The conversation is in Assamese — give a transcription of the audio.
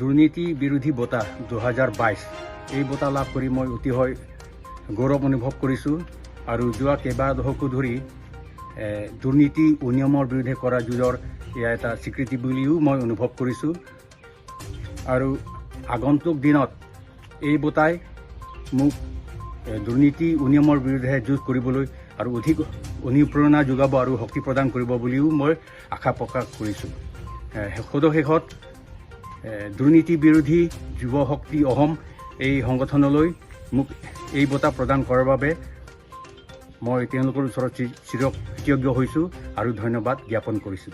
দুৰ্নীতি বিৰোধী বঁটা 2022, এই বঁটা লাভ কৰি মই অতিশয় গৌৰৱ অনুভৱ কৰিছোঁ আৰু যোৱা কেইবা দশকো ধৰি দুৰ্নীতি অনিয়মৰ বিৰুদ্ধে কৰা যুঁজৰ এয়া এটা স্বীকৃতি বুলিও মই অনুভৱ কৰিছোঁ। আৰু আগন্তুক দিনত এই বঁটাই মোক দুৰ্নীতি অনিয়মৰ বিৰুদ্ধে যুঁজ কৰিবলৈ আৰু অধিক অনুপ্ৰেৰণা যোগাব আৰু শক্তি প্ৰদান কৰিব বুলিও মই আশা প্ৰকাশ কৰিছোঁ। সদৌশেষত দুৰ্নীতি বিৰোধী যুৱ শক্তি অসম এই সংগঠনলৈ মোক এই বঁটা প্ৰদান কৰাৰ বাবে মই তেওঁলোকৰ ওচৰত চিৰকৃতজ্ঞ হৈছোঁ আৰু ধন্যবাদ জ্ঞাপন কৰিছোঁ।